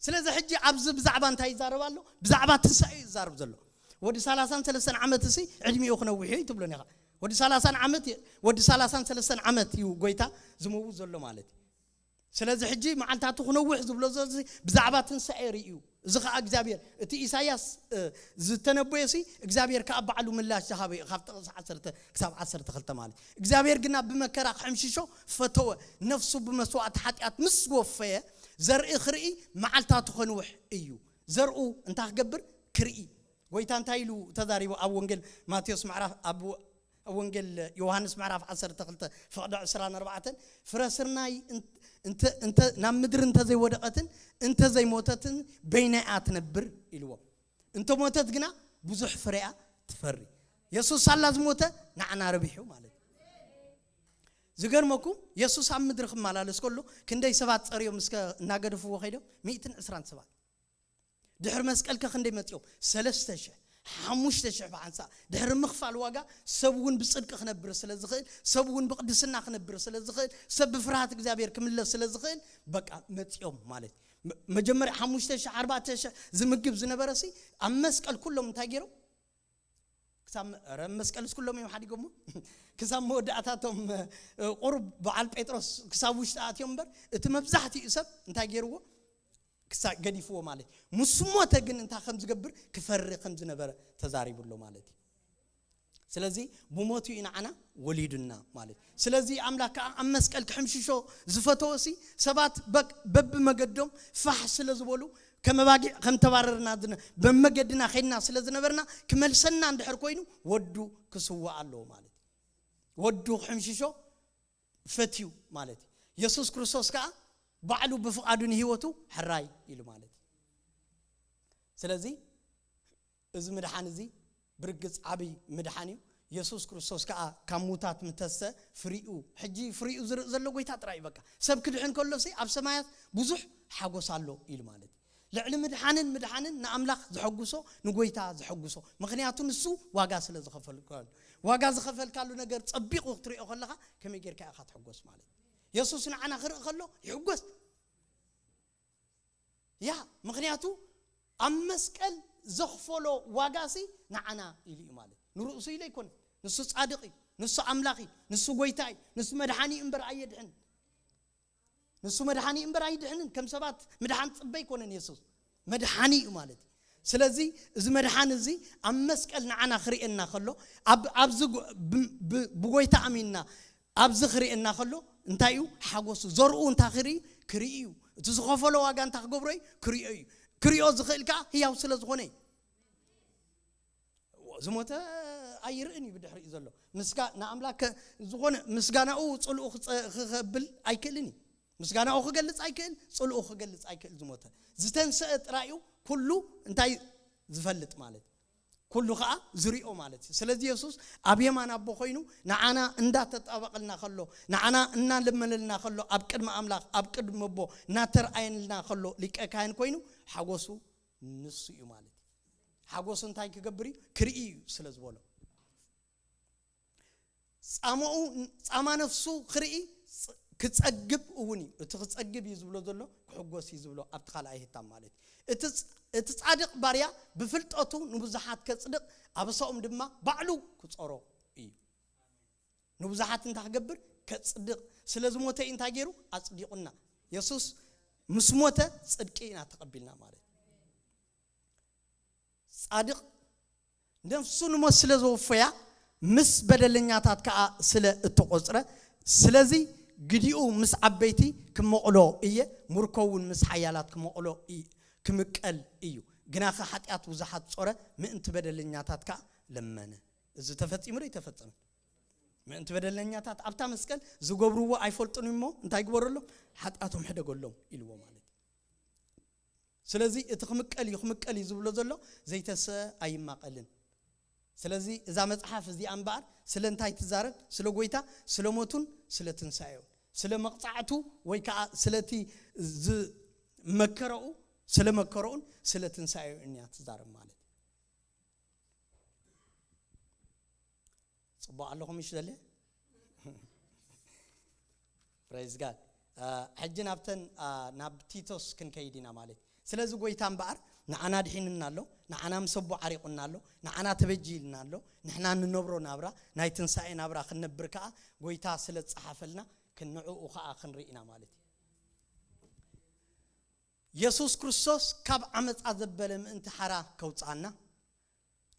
ስለዚ ሕጂ ኣብዚ ብዛዕባ እንታይ ይዛረብ ኣሎ? ብዛዕባ ትንሳኤ እዩ ይዛረብ ዘሎ። ወዲ ሰላሳን ሰለስተን ዓመት ሲ ዕድሚኡ ክነውሕ እዩ ትብሎኒ ኢኻ። ወዲ ሰላሳን ዓመት፣ ወዲ ሰላሳን ሰለስተን ዓመት እዩ ጎይታ ዝመውት ዘሎ ማለት እዩ። ስለዚ ሕጂ መዓልታቱ ክነውሕ ዝብሎ ዘሎ እዚ ብዛዕባ ትንሳኤ ርእዩ። እዚ ኸዓ እግዚኣብሔር፣ እቲ ኢሳያስ ዝተነበየ ሲ እግዚኣብሔር ከዓ ባዕሉ ምላሽ ዝሃበ እዩ። ካብ ጥቕሲ ዓሰርተ ክሳብ ዓሰርተ ክልተ ማለት እዩ። እግዚኣብሔር ግና ብመከራ ክሕምሽሾ ፈተወ። ነፍሱ ብመስዋእቲ ሓጢኣት ምስ ወፈየ፣ ዘርኢ ክርኢ መዓልታቱ ከንውሕ እዩ። ዘርኡ እንታይ ክገብር? ክርኢ። ጎይታ እንታይ ኢሉ ተዛሪቡ? ኣብ ወንጌል ማቴዎስ ምዕራፍ፣ ኣብ ወንጌል ዮሃንስ ምዕራፍ ዓሰርተ ክልተ ፍቕዲ ዕስራን ኣርባዕተን፣ ፍረ ስርናይ እንተ ናብ ምድሪ እንተዘይወደቐትን እንተዘይሞተትን በይናይ እያ ትነብር ኢልዎም። እንተሞተት ግና ብዙሕ ፍሬያ ትፈሪ። የሱስ ሳላ ዝሞተ ንዓና ረቢሑ ማለት እዩ። ዝገርመኩም፣ የሱስ ኣብ ምድሪ ክመላለስ ከሎ ክንደይ ሰባት ጸርዮም እስከ እናገደፍዎ ከይዶም? ሚእትን ዕስራን ሰባት። ድሕሪ መስቀልከ ክንደይ መጺኦም? ሰለስተ ሽሕ፣ ሓሙሽተ ሽሕ ብሓንሳ። ድሕሪ ምኽፋል ዋጋ ሰብ እውን ብጽድቂ ክነብር ስለ ዝኽእል፣ ሰብ እውን ብቕድስና ክነብር ስለ ዝኽእል፣ ሰብ ብፍርሃት እግዚኣብሔር ክምለስ ስለ ዝኽእል፣ በቃ መጺኦም ማለት እዩ። መ- መጀመርያ ሓሙሽተ ሽሕ ኣርባዕተ ሽሕ ዝምግብ ዝነበረ ሲ ኣብ መስቀል ኩሎም እንታይ ገይሮም? ክሳብ መ- ኧረ መስቀልስ ኩሎም እዮም ሓዲጎሞ። ክሳብ መወዳእታቶም ቁሩብ በዓል ጴጥሮስ ክሳብ ውሽጢ ኣትዮም እምበር፣ እቲ መብዛሕትኡ ሰብ እንታይ ገይርዎ? ክሳብ ገዲፍዎ ማለት እዩ። ምስ ሞተ ግን እንታይ ከም ዝገብር? ክፈሪ ከም ዝነበረ ተዛሪቡ ኣሎ ማለት እዩ። ስለዚ ብሞቱ እዩ ንዓና ወሊዱና ማለት እዩ። ስለዚ ኣምላክ ከዓ ኣብ መስቀል ክሕምሽሾ ዝፈተወ ሲ ሰባት በቅ በብመገዶም ፋሕ ስለ ዝበሉ፣ ከም ኣባጊዕ ከም ተባረርና ዝነ- በመገድና ኸይድና ስለ ዝነበርና፣ ክመልሰና እንድሕር ኮይኑ ወዱ ክስዋእ ኣለዎ ማለት እዩ። ወዱ ክሕምሽሾ ፈትዩ ማለት እዩ። የሱስ ክርስቶስ ከዓ ባዕሉ ብፍቓዱ ንህይወቱ ሕራይ ኢሉ ማለት እዩ። ስለዚ እዚ ምድሓን እዚ ብርግጽ ዓብይ ምድሓን እዩ። የሱስ ክርስቶስ ከዓ ካብ ሙታት ምተሰ ፍሪኡ፣ ሕጂ ፍሪኡ ዝርኢ ዘሎ ጎይታ ጥራይ እዩ። በቃ ሰብ ክድሕን ከሎ ሲ ኣብ ሰማያት ብዙሕ ሓጎስ ኣሎ ኢሉ ማለት እዩ። ልዕሊ ምድሓንን ምድሓንን ንኣምላኽ ዘሐጉሶ፣ ንጎይታ ዘሐጉሶ፣ ምኽንያቱ ንሱ ዋጋ ስለ ዝኸፈልካሉ። ዋጋ ዝኸፈልካሉ ነገር ጸቢቑ ክትሪኦ ከለኻ ከመይ ጌርካ ኢኻ ትሕጎስ ማለት እዩ። የሱስ ንዓና ክርኢ ከሎ ይሕጎስ። ያ ምኽንያቱ ኣብ መስቀል ዘኽፈሎ ዋጋሲ ንዓና ኢሉ እዩ ማለት እዩ። ንርእሱ ኢሉ ኣይኮነን። ንሱ ጻድቕ እዩ፣ ንሱ ኣምላኽ እዩ፣ ንሱ ጎይታ እዩ፣ ንሱ መድሓኒ እዩ እምበር ኣየድሕን። ንሱ መድሓኒ እምበር ኣይድሕንን። ከም ሰባት ምድሓን ጽበ ኣይኮነን የሱስ። መድሓኒ እዩ ማለት እዩ። ስለዚ እዚ መድሓኒ እዚ ኣብ መስቀል ንዓና ክርእየና ከሎ፣ ኣብ ኣብዚ ጎ- ብ- ብ- ብጎይታ ኣሚንና ኣብዚ ክርእየና ከሎ እንታይ እዩ ሓጎሱ? ዘርኡ እንታይ ክርኢ? ክርኢ እዩ። እቲ ዝኸፈሎ ዋጋ እንታይ ክገብሮ እዩ? ክሪኦ እዩ። ክሪኦ ዝኽእል ከዓ ህያው ስለ ዝኾነ እዩ። ዝሞተ ኣይርእን እዩ ብድሕሪኡ ዘሎ። ምስጋ ንኣምላክ ከ- ዝኾነ ምስጋናኡ ጽልኡ ክጸ- ክኸብል ኣይክእልን እዩ። ምስጋናኡ ክገልጽ ኣይክእል፣ ጽልኡ ክገልጽ ኣይክእል። ዝሞተ ዝተንሰአ ጥራይ እዩ ኩሉ እንታይ ዝፈልጥ ማለት እዩ። ኩሉ ከዓ ዝሪኦ ማለት እዩ። ስለዚ የሱስ ኣብ የማን ኣቦ ኮይኑ ንዓና እንዳተጣበቐልና ከሎ፣ ንዓና እናለመነልና ከሎ፣ ኣብ ቅድሚ ኣምላኽ ኣብ ቅድሚ ኣቦ እናተርኣየንልና ከሎ ሊቀ ካህን ኮይኑ ሓጎሱ ንሱ እዩ ማለት እዩ። ሓጎሱ እንታይ ክገብር እዩ? ክርኢ እዩ ስለ ዝበሎ። ጻማኡ ጻማ ነፍሱ ክርኢ ክጸግብ እውን እዩ። እቲ ክጸግብ እዩ ዝብሎ ዘሎ ክሕጎስ እዩ ዝብሎ ኣብቲ ካልኣይ ህታም ማለት እዩ። እቲ ጻ- እቲ ጻድቕ ባርያ ብፍልጠቱ ንብዙሓት ከጽድቕ ኣበሳኦም ድማ ባዕሉ ክጾሮ እዩ። ንብዙሓት እንታይ ክገብር? ከጽድቕ። ስለ ዝሞተ እዩ እንታይ ገይሩ? ኣጽዲቑና። የሱስ ምስ ሞተ ጽድቂ ኢና ተቐቢልና ማለት እዩ። ጻድቕ ነፍሱ ንሞት ስለ ዘወፈያ ምስ በደለኛታት ከኣ ስለ እተቖጽረ፣ ስለዚ ግዲኡ ምስ ዓበይቲ ክመቕሎ እየ፣ ምርኮ እውን ምስ ሓያላት ክመቕሎ እየ፣ ክምቀል እዩ። ግናኸ ሓጢኣት ብዙሓት ጾረ፣ ምእንቲ በደለኛታት ከኣ ለመነ። እዚ ተፈጺሙ ዶ ኣይተፈጸመን? ምእንቲ በደለኛታት ኣብታ መስቀል ዝገብርዎ ኣይፈልጡን እሞ እንታይ ግበረሎም? ሓጢኣቶም ሕደገሎም ኢልዎ ማለት እዩ። ስለዚ እቲ ክምቀል እዩ ክምቀል እዩ ዝብሎ ዘሎ ዘይተሰ ኣይማቐልን። ስለዚ እዛ መጽሓፍ እዚኣ እምበኣር ስለ እንታይ ትዛረብ? ስለ ጎይታ፣ ስለ ሞቱን ስለ ትንሳኤውን። ስለ መቕጻዕቱ ወይ ከዓ ስለቲ ዝመከረኡ፣ ስለ መከረኡን ስለ ትንሳኤኡን እያ ትዛረብ ማለት እዩ። ጽቡቕ ኣለኹም? ምሽ ዘለ? Praise God። ሕጂ ናብተን ናብ ቲቶስ ክንከይድ ኢና ማለት እዩ። ስለዚ ጎይታ እምበኣር ንዓና ድሒንና ኣሎ፣ ንዓና ምስ ኣቦ ዓሪቑና ኣሎ፣ ንዓና ተበጂልና ኣሎ። ንሕና ንነብሮ ናብራ ናይ ትንሳኤ ናብራ ክንነብር ከኣ ጎይታ ስለ ዝጸሓፈልና ክንዕኡ ከኣ ክንርኢ ኢና ማለት እዩ። የሱስ ክርስቶስ ካብ ዓመጻ ዘበለ ምእንቲ ሓራ ከውጽኣና፣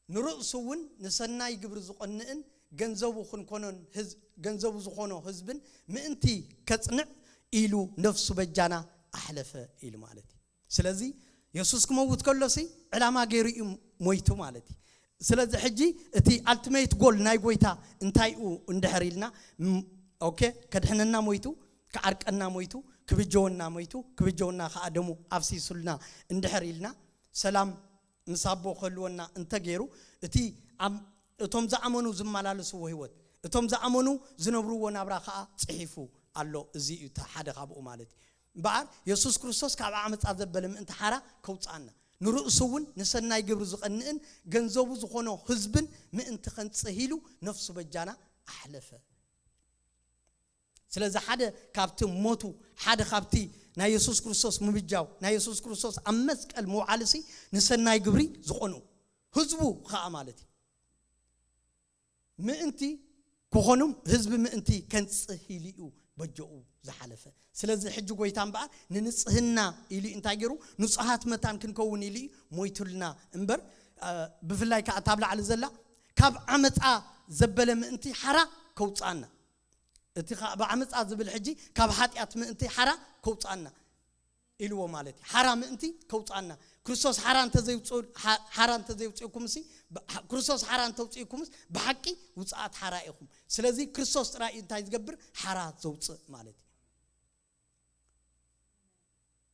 ንርእሱ እውን ንሰናይ ግብሪ ዝቐንእን ገንዘቡ ክንኮኖን ህዝ-፣ ገንዘቡ ዝኾኖ ህዝብን ምእንቲ ከጽንዕ ኢሉ ነፍሱ በጃና ኣሕለፈ ኢሉ ማለት እዩ። ስለዚ የሱስ ክመውት ከሎሲ ዕላማ ገይሩ እዩ ሞይቱ ማለት እዩ። ስለዚ ሕጂ እቲ ኣልቲሜት ጎል ናይ ጎይታ እንታይ እዩ እንድሕር ኢልና፣ ም-፣ ኦኬ፣ ከድሕነና ሞይቱ፣ ክዓርቀና ሞይቱ፣ ክብጀወና ሞይቱ፣ ክብጀወና ከኣ ደሙ ኣፍሲሱልና እንድሕር ኢልና፣ ሰላም ምስ ኣቦ ክህልወና እንተገይሩ፣ እቲ ኣብ-፣ እቶም ዝኣመኑ ዝመላለስዎ ህይወት፣ እቶም ዝኣመኑ ዝነብርዎ ናብራ ከኣ ጽሒፉ ኣሎ። እዚ እዩ እቲ ሓደ ካብኡ ማለት እዩ። እምበኣር የሱስ ክርስቶስ ካብ ዓመጻ ዘበለ ምእንቲ ሓራ ከውጽኣና፣ ንርእሱ እውን ንሰናይ ግብሪ ዝቐንእን ገንዘቡ ዝኾኖ ህዝብን ምእንቲ ከንጽህ ኢሉ ነፍሱ በጃና ኣሕለፈ። ስለዚ ሓደ ካብቲ ሞቱ፣ ሓደ ካብቲ ናይ የሱስ ክርስቶስ ምብጃው፣ ናይ የሱስ ክርስቶስ ኣብ መስቀል ምውዓልሲ ንሰናይ ግብሪ ዝኾኑ ህዝቡ ኸኣ ማለት እዩ። ምእንቲ ክኾኑ ህዝቢ ምእንቲ ከንጽህ ኢሉ እዩ በጀኡ ዝሓለፈ። ስለዚ ሕጂ ጎይታ እምበኣር ንንጽህና ኢሉ እዩ እንታይ ገይሩ? ንጹሃት መታን ክንከውን ኢሉ እዩ ሞይቱልና እምበር፣ እ፣ ብፍላይ ከኣ እታ ኣብ ላዕሊ ዘላ ካብ ዓመጻ ዘበለ ምእንቲ ሓራ ከውጽኣና። እቲ ኸኣ ብዓመጻ ዝብል ሕጂ ካብ ሓጢኣት ምእንቲ ሓራ ከውጽኣና ኢልዎ ማለት እዩ። ሓራ ምእንቲ ከውጽኣና። ክርስቶስ ሓራ እንተዘይውጽኡ-፣ ሓ-፣ ሓራ እንተዘይውጽእኩምሲ፣ ብ-፣ ሓ-፣ ክርስቶስ ሓራ እንተውጽእኩምስ ብሓቂ ውጽኣት ሓራ ኢኹም። ስለዚ ክርስቶስ ጥራይ እዩ እንታይ ዝገብር? ሓራ ዘውጽእ ማለት እዩ።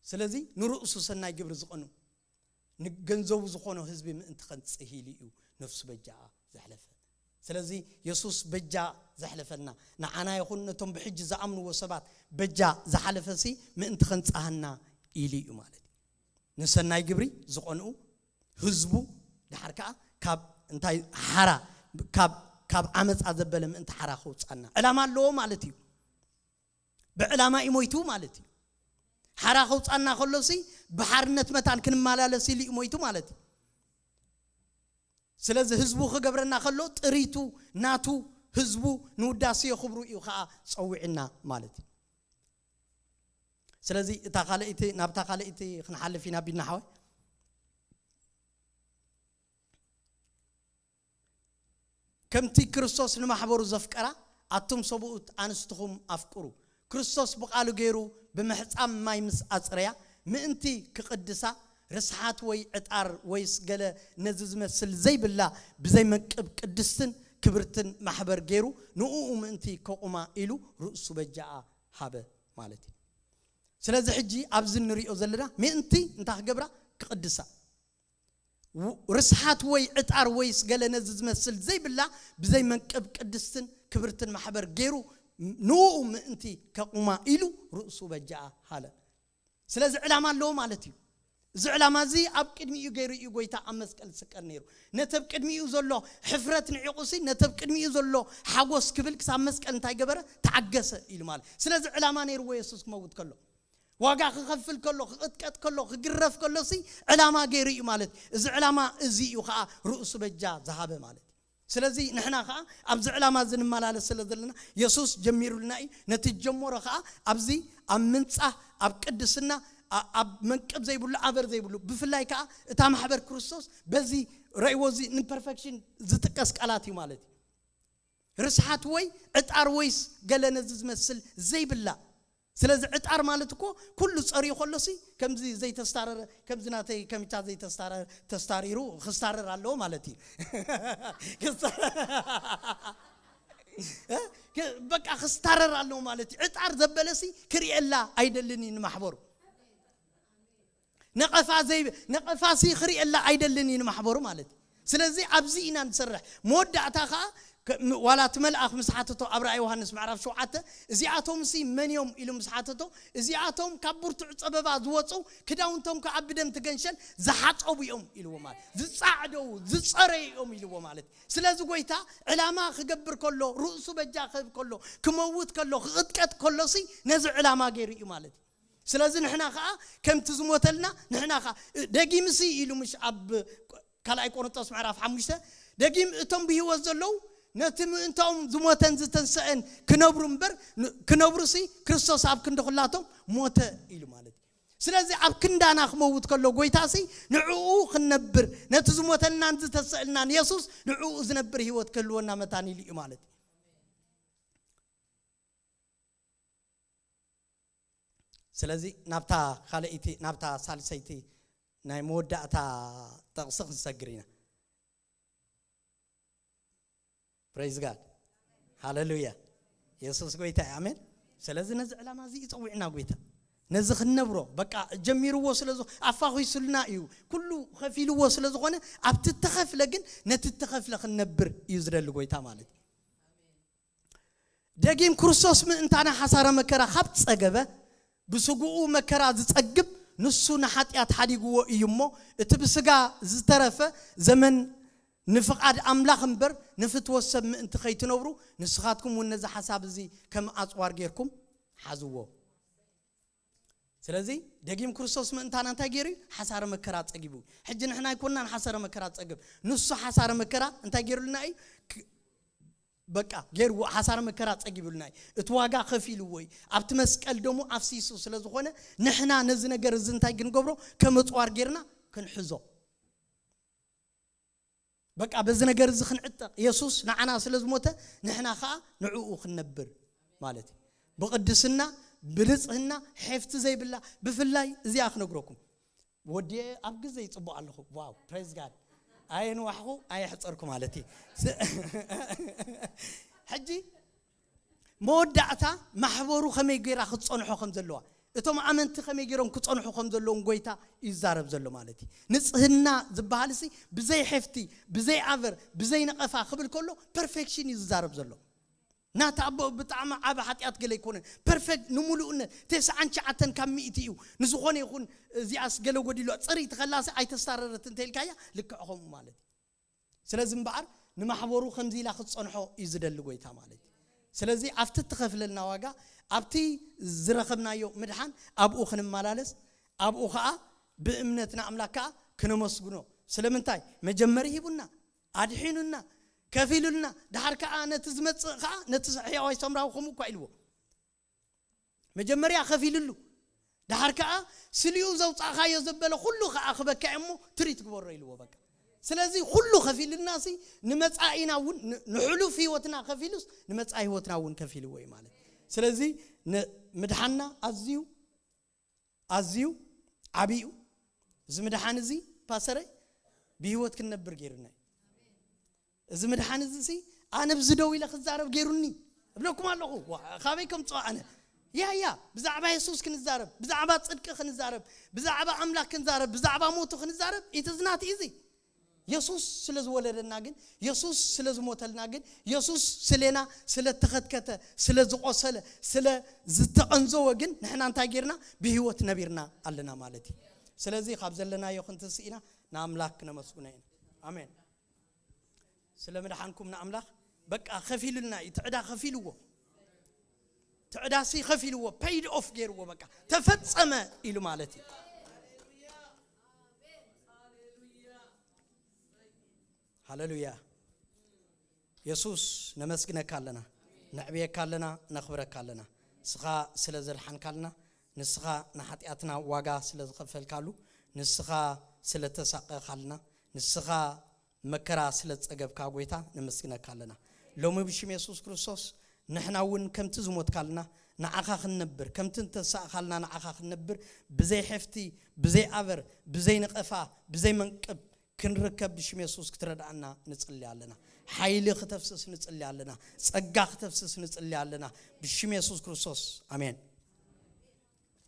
ስለዚ ንርእሱ ሰናይ ግብሪ ዝቐኑ፣ ንገንዘቡ ዝኾኖ ህዝቢ ምእንቲ ከንጽህ ኢሉ እዩ ነፍሱ በጃ ዘሕለፈ። ስለዚ የሱስ በጃ ዘሕለፈልና፣ ንዓና ይኹን ነቶም ብሕጂ ዝኣምንዎ ሰባት በጃ ዝሓለፈሲ ምእንቲ ከንጽሃና ኢሉ እዩ ማለት እዩ። ንሰናይ ግብሪ ዝቐንኡ ህዝቡ፣ ድሓር ከኣ ካብ እንታይ ሓራ፣ ካብ፣ ካብ ዓመጻ ዘበለ ምእንቲ ሓራ ከውጻና ዕላማ ኣለዎ ማለት እዩ። ብዕላማ እዩ ሞይቱ ማለት እዩ። ሓራ ከውጻና ከሎሲ ብሓርነት መታን ክንመላለስ ኢሉ እዩ ሞይቱ ማለት እዩ። ስለዚ ህዝቡ ክገብረና ከሎ ጥሪቱ ናቱ፣ ህዝቡ ንውዳሴ ክብሩ እዩ ከኣ ጸዊዕና ማለት እዩ። ስለዚ እታ ካልኣይቲ፣ ናብታ ካልኣይቲ ክንሓልፍ ኢና ቢና ሓወይ። ከምቲ ክርስቶስ ንማሕበሩ ዘፍቀራ፣ ኣቱም ሰብኡት ኣንስትኹም ኣፍቅሩ። ክርስቶስ ብቓሉ ገይሩ ብምሕጻም ማይ ምስ ኣጽረያ፣ ምእንቲ ክቕድሳ፣ ርስሓት ወይ ዕጣር ወይስ ገለ ነዚ ዝመስል ዘይብላ፣ ብዘይ መንቅብ ቅድስትን ክብርትን ማሕበር ገይሩ፣ ንእኡ ምእንቲ ከቑማ ኢሉ ርእሱ በጃኣ ሃበ ማለት እዩ። ስለዚ ሕጂ ኣብዚ እንሪኦ ዘለና ምእንቲ እንታይ ክገብራ? ክቕድሳ። ው-፣ ርስሓት ወይ ዕጣር ወይስ ገለ ነዚ ዝመስል ዘይብላ ብዘይ መንቅብ ቅድስትን ክብርትን ማሕበር ገይሩ ንኡ ምእንቲ ከቑማ ኢሉ ርእሱ በጃኣ ሃለ። ስለዚ ዕላማ ኣለዎ ማለት እዩ። እዚ ዕላማ እዚ ኣብ ቅድሚኡ ገይሩ እዩ ጎይታ ኣብ መስቀል ዝስቀል ነይሩ። ነቲ ኣብ ቅድሚኡ ዘሎ ሕፍረት ንዒቑሲ፣ ነቲ ኣብ ቅድሚኡ ዘሎ ሓጎስ ክብል ክሳብ መስቀል እንታይ ገበረ? ተዓገሰ ኢሉ ማለት። ስለዚ ዕላማ ነይርዎ የሱስ ክመውት ከሎ። ዋጋ ክኸፍል ከሎ፣ ክቕጥቀጥ ከሎ፣ ክግረፍ ከሎሲ ዕላማ ገይሩ እዩ ማለት። እዚ ዕላማ እዚ እዩ ኸዓ ርእሱ በጃ ዝሃበ ማለት። ስለዚ ንሕና ኸዓ ኣብዚ ዕላማ እዚ ንመላለስ ስለ ዘለና የሱስ ጀሚሩልና እዩ። ነቲ ጀመሮ ኸዓ ኣብዚ ኣብ ምንጻህ፣ ኣብ ቅድስና፣ ኣ-፣ ኣብ መንቅብ ዘይብሉ፣ ኣበር ዘይብሉ፣ ብፍላይ ከኣ እታ ማሕበር ክርስቶስ በዚ ረእይዎ እዚ ንፐርፌክሽን ዝጥቀስ ቃላት እዩ ማለት እዩ። ርስሓት ወይ ዕጣር ወይስ ገለ ነዚ ዝመስል ዘይብላ። ስለዚ ዕጣር ማለት እኮ ኩሉ ጸሪዩ ከሎሲ ከምዚ ዘይተስታረረ፣ ከምዚ ናተይ ከሚታ ዘይተስታረ-፣ ተስታሪሩ ክስታረር ኣለዎ ማለት እዩ። ክስታ-፣ እ? ክ-፣ በቃ ክስታረር ኣለዎ ማለት እዩ። ዕጣር ዘበለሲ ክርእየላ ኣይደልን እዩ ንማሕበሩ። ነቐፋ ዘይ-፣ ነቐፋሲ ክርእየላ ኣይደልን እዩ ንማሕበሩ ማለት እዩ። ስለዚ ኣብዚ ኢና ንሰርሕ። መወዳእታ ኸዓ ከ- ም- ዋላ እቲ መልኣኽ ምስ ሓተቶ ኣብ ራእይ ዮሃንስ ምዕራፍ ሸውዓተ፣ እዚኣቶም ሲ መን እዮም ኢሉ ምስ ሓተቶ፣ እዚኣቶም ካብ ብርቱዕ ጸበባ ዝወጹ፣ ክዳውንቶም ከዓ ብደም ትገንሸል ዝሓጸቡ እዮም ኢልዎ። ማለት ዝጻዕደው ዝጸረዩ እዮም ኢልዎ። ማለት ስለዚ ጎይታ ዕላማ ክገብር ከሎ፣ ርእሱ በጃ ክህብ ከሎ፣ ክመውት ከሎ፣ ክቕጥቀጥ ከሎ ሲ ነዚ ዕላማ ገይሩ እዩ ማለት እዩ። ስለዚ ንሕና ከዓ ከምቲ ዝሞተልና ንሕና ከዓ ደጊምሲ ኢሉ ምሽ ኣብ ካልኣይ ቆሮንጦስ ምዕራፍ ሓሙሽተ፣ ደጊም እቶም ብህይወት ዘለዉ ነቲ ምእንታኦም ዝሞተን ዝተንሰአን ክነብሩ እምበር፣ ን- ክነብሩሲ ክርስቶስ ኣብ ክንዲ ኩላቶም ሞተ ኢሉ ማለት እዩ። ስለዚ ኣብ ክንዳና ክመውት ከሎ ጎይታሲ ንዕኡ ክንነብር፣ ነቲ ዝሞተልናን ዝተሰእልናን የሱስ ንዕኡ ዝነብር ህይወት ክህልወና መታን ኢሉ እዩ ማለት እዩ። ስለዚ ናብታ ካልኣይቲ ናብታ ሳልሰይቲ ናይ መወዳእታ ጥቕሲ ክንሰግር ኢና። Praise God. ሃሌሉያ። የሱስ ጎይታ እዩ። ኣሜን። ስለዚ ነዚ ዕላማ እዚ ይጸውዕና ጎይታ፣ ነዚ ክንነብሮ በቃ ጀሚርዎ ስለ ዝኾ ኣፋኺሱልና እዩ። ኩሉ ከፊልዎ ስለ ዝኾነ ኣብቲ ተኸፍለ ግን ነቲ ተኸፍለ ክንነብር እዩ ዝደሊ ጎይታ ማለት እዩ። ደጊም ክርስቶስ ምእንታና ሓሳረ መከራ ካብ ጸገበ፣ ብስግኡ መከራ ዝጸግብ ንሱ ንሓጢኣት ሓዲግዎ እዩ እሞ፣ እቲ ብስጋ ዝተረፈ ዘመን ንፍቓድ ኣምላኽ እምበር ንፍትወት ሰብ ምእንቲ ከይትነብሩ፣ ንስኻትኩም እውን ነዚ ሓሳብ እዚ ከም ኣጽዋር ጌርኩም ሓዝዎ። ስለዚ ደጊም ክርስቶስ ምእንታና እንታይ ገይሩ እዩ? ሓሳረ መከራ ጸጊቡ። ሕጂ ንሕና ኣይኮንናን ሓሳረ መከራ ጸግብ፣ ንሱ ሓሳረ መከራ እንታይ ገይሩልና እዩ? ክ- በቃ ገይርዎ፣ ሓሳረ መከራ ጸጊቡልና እዩ። እቲ ዋጋ ከፊልዎ እዩ። ኣብቲ መስቀል ደሙ ኣፍሲሱ ስለ ዝኾነ ንሕና ነዚ ነገር እዚ እንታይ ክንገብሮ? ከም ኣጽዋር ጌርና ክንሕዞ። በቃ በዚ ነገር እዚ ክንዕጠቕ፣ የሱስ ንዓና ስለ ዝሞተ ንሕና ኸኣ ንዕኡ ክንነብር ማለት እዩ። ብቕድስና፣ ብንጽህና፣ ሐፍቲ ዘይብላ፣ ብፍላይ እዚኣ ክነግረኩም። ወዲኤ ኣብ ግዜ ይጽቡቕ ኣለኹ። ዋው፣ praise God። ኣየንዋሕኹ ኣየሕጸርኩ ማለት እዩ። ስ- ሕጂ መወዳእታ ማሕበሩ ከመይ ገይራ ክትጸንሖ ከም ዘለዋ፣ እቶም ኣመንቲ ከመይ ገይሮም ክጸንሑ ከም ዘለዎም ጎይታ ይዛረብ ዘሎ ማለት እዩ። ንጽህና ዝበሃል ሲ ብዘይ ሐፍቲ፣ ብዘይ ኣቨር፣ ብዘይ ነቐፋ ክብል ከሎ ፐርፌክሽን እዩ ዝዛረብ ዘሎ። ናታ ኣቦ ብጣዕሚ ዓቢ ሓጢኣት ገለ ኣይኮነን። ፐርፌክት ንምሉእነት ተስዓን ትሽዓተን ካብ ሚእቲ እዩ። ንዝኾነ ይኹን እዚኣስ ገለ ጎዲሎ ጽርይቲ ከላሲ ኣይተስታረረት እንተ ኢልካያ ልክዕ ከምኡ ማለት እዩ። ስለዚ እምበኣር ንማሕበሩ ከምዚ ኢላ ክትጸንሖ እዩ ዝደሊ ጎይታ ማለት እዩ። ስለዚ ኣብቲ እትኸፍለልና ዋጋ፣ ኣብቲ ዝረኸብናዮ ምድሓን ኣብኡ ክንመላለስ፣ ኣብኡ ኸኣ ብእምነት ንኣምላክ ከኣ ክነመስግኖ። ስለምንታይ? መጀመሪ ሂቡና፣ ኣድሒኑና፣ ከፊሉልና፣ ድሓር ከኣ ነቲ ዝመጽእ ከኣ ነቲ ሕያዋይ ሰምራዊ ከምኡ እኳ ኢልዎ። መጀመርያ ከፊልሉ፣ ድሓር ከኣ ስሊኡ ዘውጻእካዮ ዘበለ ኩሉ ከኣ ክበካ እሞ ትሪት ግበሮ ኢልዎ በቃ። ስለዚ ኩሉ ከፊልልና ሲ ንመጻኢና እውን ን- ንሕሉፍ ህይወትና ከፊሉስ ንመጻኢ ህይወትና እውን ከፊልዎ እዩ ማለት። ስለዚ ን- ምድሓንና ኣዝዩ ኣዝዩ ዓብዩ። እዚ ምድሓን እዚ ፓስተረይ ብህይወት ክንነብር ገይሩና እዩ። እዚ ምድሓን እዚ ሲ ኣነ ብዚ ደው ኢለ ክዛረብ ገይሩኒ እብለኩም ኣለኹ። ዋ፣ ካበይ ከምፅኦ ኣነ? ያ ያ ብዛዕባ የሱስ ክንዛረብ፣ ብዛዕባ ፅድቂ ክንዛረብ፣ ብዛዕባ ኣምላክ ክንዛረብ፣ ብዛዕባ ሞቱ ክንዛረብ ኢትዝናት እዚ። የሱስ ስለ ዝወለደና ግን፣ የሱስ ስለ ዝሞተልና ግን፣ የሱስ ስሌና ስለ ተኸትከተ፣ ስለ ዝቆሰለ፣ ስለ ዝተቐንዘወ ግን ንሕና እንታይ ጌርና? ብህይወት ነቢርና ኣለና ማለት እዩ። ስለዚ ካብ ዘለናዮ ክንትስእ ኢና፣ ንኣምላክ ክነመስግኖ ኢና። ኣሜን። ስለ ምድሓንኩም ንኣምላኽ በቃ ከፊሉልና እዩ። ትዕዳ ከፊልዎ። ትዕዳሲ ከፊልዎ፣ ፔይድ ኦፍ ገይርዎ፣ በቃ ተፈጸመ ኢሉ ማለት እዩ። ሃሌሉያ። የሱስ ነመስግነካ ኣለና፣ ነዕብየካ ኣለና፣ ነኽብረካ ኣለና። ንስኻ ስለ ዘድሓንካልና፣ ንስኻ ንሓጢኣትና ዋጋ ስለ ዝኸፈልካሉ፣ ንስኻ ስለ ተሳቐኻልና፣ ንስኻ መከራ ስለ ዝጸገብካ ጎይታ ነመስግነካ ኣለና። ሎሚ ብሽም የሱስ ክርስቶስ ንሕና እውን ከምቲ ዝሞትካልና ንዓኻ ክንነብር፣ ከምቲ እንተሳእኻልና ንዓኻ ክንነብር፣ ብዘይ ሐፍቲ፣ ብዘይ ኣበር፣ ብዘይ ነቐፋ፣ ብዘይ መንቅብ ክንርከብ ብሽም የሱስ ክትረድኣና ንጽሊ ኣለና። ሓይሊ ክተፍስስ ንጽሊ ኣለና። ጸጋ ክተፍስስ ንጽሊ ኣለና። ብሽም የሱስ ክርስቶስ ኣሜን።